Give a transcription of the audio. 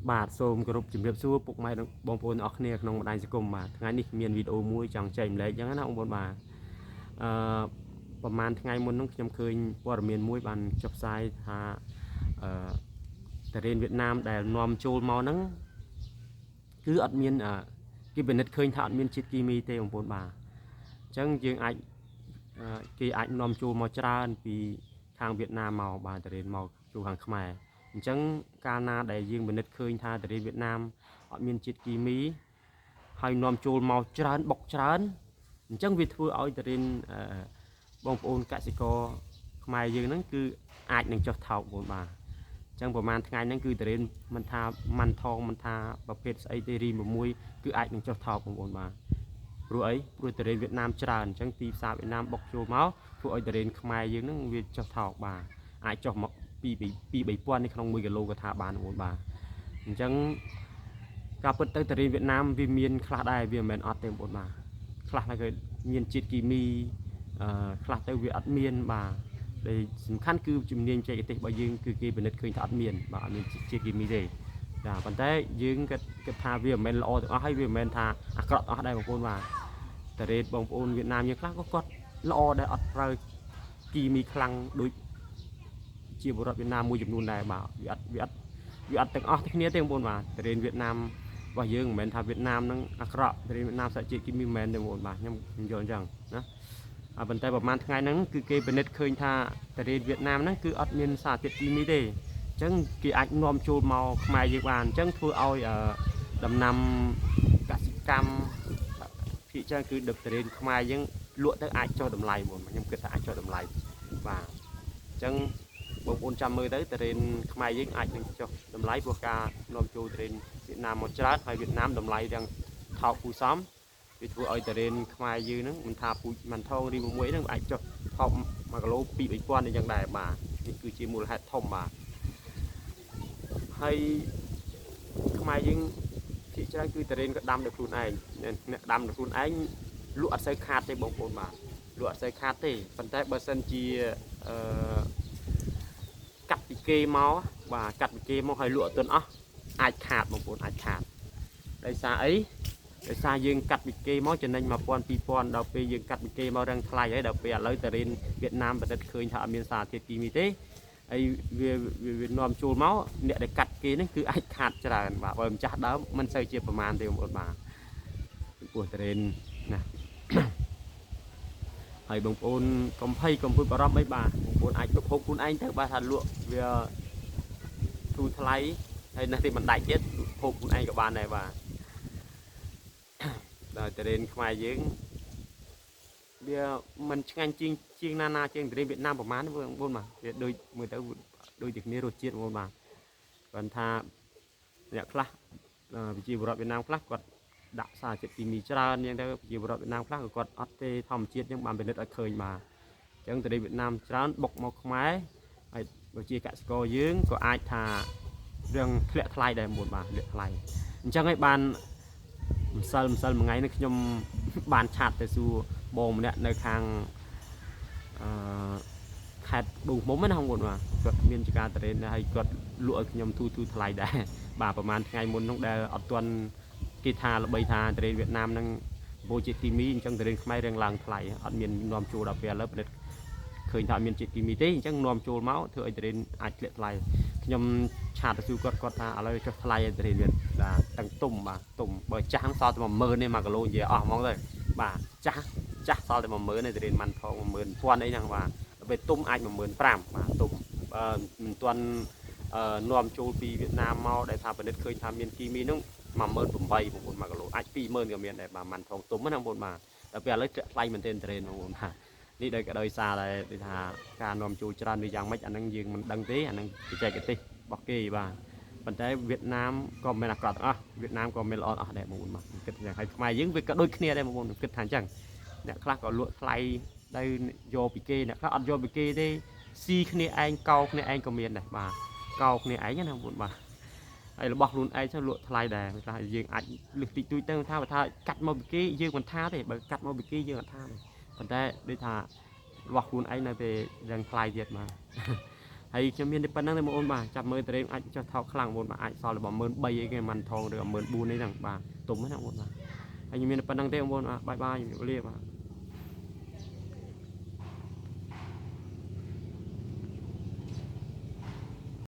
បាទសូមគោរពជំរាបសួរពុកម៉ែបងប្អូនទាំងអស់គ្នាក្នុងបណ្ដាញសង្គមបាទថ្ងៃនេះមានវីដេអូមួយចង់ចែកម្លែកអញ្ចឹងណាបងប្អូនបាទអឺប្រហែលថ្ងៃមុនហ្នឹងខ្ញុំឃើញព័ត៌មានមួយបានចុះផ្សាយថាអឺតារេនវៀតណាមដែលនាំចូលមកហ្នឹងគឺអត់មានអឺគេពិនិត្យឃើញថាអត់មានជាតិគីមីទេបងប្អូនបាទអញ្ចឹងយើងអាចអឺគេអាចនាំចូលមកច្រើនពីខាងវៀតណាមមកបាទតារេនមកចូលខាងខ្មែរ អញ្ចឹងកាលណាដែលយើងពិនិត្យឃើញថាតារេនវៀតណាមអត់មានជាតិគីមីហើយនាំចូលមកច្រើនបុកច្រើនអញ្ចឹងវាធ្វើឲ្យតារេនអឺបងប្អូនកសិករខ្មែរយើងហ្នឹងគឺអាចនឹងចុះថោកបងបាទអញ្ចឹងប្រហែលថ្ងៃហ្នឹងគឺតារេនមិនថាម៉ាន់ថងមិនថាប្រភេទស្អីទេរីមួយគឺអាចនឹងចុះថោកបងប្អូនបាទព្រោះអីព្រោះតារេនវៀតណាមច្រើនអញ្ចឹងទីផ្សារវៀតណាមបុកចូលមកធ្វើឲ្យតារេនខ្មែរយើងហ្នឹងវាចុះថោកបាទអាចចុះមក 2 2 3000នៅក្នុង1គីឡូក៏ថាបានបងប្អូនបាទអញ្ចឹងការពិតទៅតារីវៀតណាមវាមានខ្លះដែរវាមិនមែនអត់ទេបងប្អូនបាទខ្លះទៅមានជាតិគីមីអឺខ្លះទៅវាអត់មានបាទដែលសំខាន់គឺជំនាញបច្ចេកទេសរបស់យើងគឺគេពិនិត្យឃើញថាអត់មានបាទអត់មានជាតិគីមីទេបាទប៉ុន្តែយើងគិតគិតថាវាមិនមែនល្អទាំងអស់ហើយវាមិនមែនថាអាក្រក់ទាំងអស់ដែរបងប្អូនបាទតារ៉េតបងប្អូនវៀតណាមយើងខ្លះក៏គាត់ល្អដែរអត់ប្រើគីមីខ្លាំងដូច ជាបុរដ្ឋវៀតណាមមួយចំនួនដែរបាទវាអត់វាអត់វាអត់ទាំងអស់គ្នាទេបងប្អូនបាទតរេនវៀតណាមរបស់យើងមិនមែនថាវៀតណាមហ្នឹងអាក្រក់តរេនវៀតណាមសាច់ជាតិគីមីមិនមែនទេបងប្អូនបាទខ្ញុំខ្ញុំយល់អញ្ចឹងណាអប៉ុន្តែប្រហែលថ្ងៃហ្នឹងគឺគេពិនិត្យឃើញថាតរេនវៀតណាមហ្នឹងគឺអត់មានសារធាតុគីមីទេអញ្ចឹងគេអាចនាំចូលមកខ្មែរយើងបានអញ្ចឹងធ្វើឲ្យដំណាំកសិកម្មភាគច្រើនគឺដឹកតរេនខ្មែរយើងលក់ទៅអាចចុះតម្លៃបងខ្ញុំគិតថាអាចចុះតម្លៃបាទអញ្ចឹង បងប្អូនចាំមើលទៅតារ៉េនខ្មែរយើងអាចនឹងចុះតម្លៃព្រោះការនាំចូលតារ៉េនវៀតណាមមកច្រើនហើយវៀតណាមតម្លៃទាំងថោកគូសំវាធ្វើឲ្យតារ៉េនខ្មែរយើងហ្នឹងមិនថាពូជម៉ាន់ថងរីមួយហ្នឹងអាចចុះថោក1គីឡូ2 3000អញ្ចឹងដែរបាទនេះគឺជាមូលហេតុធំបាទហើយខ្មែរយើងភាគច្រើនគឺតារ៉េនក៏ដាំដោយខ្លួនឯងអ្នកដាំដោយខ្លួនឯងលក់អត់សូវខាតទេបងប្អូនបាទលក់អត់សូវខាតទេប៉ុន្តែបើសិនជាអឺ កាត់ពីគេមកបាទកាត់ពីគេមកឲ្យលក់អត់ទាន់អស់អាចខាតបងប្អូនអាចខាតដោយសារអីដោយសារយើងកាត់ពីគេមកចំណេញ1000 2000ដល់ពេលយើងកាត់ពីគេមករឹងថ្លៃហើយដល់ពេលឥឡូវតារិនវៀតណាមប្រឌិតឃើញថាអត់មានសារធាតុគីមីទេហើយវាវានាំចូលមកអ្នកដែលកាត់គេហ្នឹងគឺអាចខាតច្រើនបាទបើម្ចាស់ដើមមិនសូវជាប្រមាណទេបងប្អូនបាទពីព្រោះតារិនណា ហើយបងប្អូនកុំភ័យកុំព្រួយបារម្ភអីបាទបងប្អូនអាចទុកហូបខ្លួនឯងទៅបាទថាលក់វាធូរថ្លៃហើយនៅទីបណ្ដាច់ទៀតហូបខ្លួនឯងក៏បានដែរបាទដល់តរេនខ្មែរយើងវាមិនឆ្ងាញ់ជាងជាងណាណាជាងតរេនវៀតណាមប្រហែលទេបងប្អូនបាទវាដូចមើលទៅដូចតែគ្នារសជាតិបងប្អូនបាទគាត់ថាអ្នកខ្លះប្រជាពលរដ្ឋវៀតណាមខ្លះគាត់ដាក់សារជាតិគីមីច្រើនអញ្ចឹងទៅប្រជាពលរដ្ឋវៀតណាមខ្លះក៏គាត់អត់ទេធម្មជាតិអញ្ចឹងបានពិនិត្យឲ្យឃើញបាទ អញ្ចឹងតរេវៀតណាមច្រើនបុកមកខ្មែរហើយបើជាកសិករយើងក៏អាចថារឿងធ្លាក់ថ្លៃដែរមុនបាទធ្លាក់ថ្លៃអញ្ចឹងហើយបានម្សិលម្សិលមួយថ្ងៃនេះខ្ញុំ បាន chat ទៅសួរបងម្នាក់នៅខាងអឺខេត្តត្បូងឃ្មុំណាបងប្អូនបាទគាត់មានចការតរេនដែរហើយគាត់លក់ឲ្យខ្ញុំធូរធូរថ្លៃដែរបាទប្រហែលថ្ងៃមុននោះដែលអត់ទាន់គេថាល្បីថាតរេនវៀតណាមហ្នឹងបូជាតិគីមីអញ្ចឹងតរេនខ្មែររឿងឡើងថ្លៃអត់មាននាំចូលដល់ពេលឥឡូវផលិត ឃើញថាអត់មានជាតិគីមីទេអញ្ចឹងនាំចូលមកធ្វើឲ្យតរេនអាចធ្លាក់ថ្លៃខ្ញុំ chat ទៅសួរគាត់គាត់ថាឥឡូវចុះថ្លៃឲ្យតរេនវិញបាទទាំងទុំបាទទុំបើចាស់ហ្នឹងសល់តែ10000ទេ1គីឡូនិយាយអស់ហ្មងទៅបាទចាស់ចាស់សល់តែ10000ទេតរេនម៉ាន់ថង11000អីហ្នឹងបាទដល់ពេលទុំអាច15000បាទទុំបើមិនទាន់នាំចូលពីវៀតណាមមកដែលថាផលិតឃើញថាមានគីមីហ្នឹង18000បងប្អូន1គីឡូអាច20000ក៏មានដែរបាទម៉ាន់ថងទុំណាបងប្អូនបាទដល់ពេលឥឡូវធ្លាក់ថ្លៃមែនទែនតរេនបងប្អូនបាទ នេះដោយក៏ដោយសារតែដូចថាការនាំចូលច្រើនឬយ៉ាងម៉េចអាហ្នឹងយើងមិនដឹងទេអាហ្នឹងបច្ចេកទេសរបស់គេបាទប៉ុន្តែវៀតណាមក៏មិនអាក្រក់ទាំងអស់វៀតណាមក៏មិនល្អអស់ដែរបងប្អូនបាទគិតយ៉ាងហើយខ្មែរយើងវាក៏ដូចគ្នាដែរបងប្អូនគិតថាអញ្ចឹងអ្នកខ្លះក៏លក់ថ្លៃទៅយកពីគេអ្នកខ្លះអត់យកពីគេទេស៊ីគ្នាឯងកោគ្នាឯងក៏មានដែរបាទកោគ្នាឯងណាបងប្អូនបាទហើយរបស់ខ្លួនឯងទៅលក់ថ្លៃដែរខ្លះយើងអាចលឹះតិចតួចទៅថាបើថាកាត់មកពីគេយើងមិនថាទេបើកាត់មកពីគេយើងអត់ថាទេប៉ុន្តែដូចថារបស់ខ្លួនឯងនៅតែយ៉ាងថ្លៃទៀតបាទ ហើយខ្ញុំមានតែប៉ុណ្្នឹងទេបងប្អូនបាទចាប់មើលតរេអាចចុះថោកខ្លាំងបងប្អូនបាទអាចសល់របស់13000អីគេមិនថងឬ14000នេះហ្នឹងបាទទុំណាបងប្អូនបាទហើយខ្ញុំមានតែប៉ុណ្្នឹងទេបងប្អូនបាទ bye bye ជំរាបលាបាទ។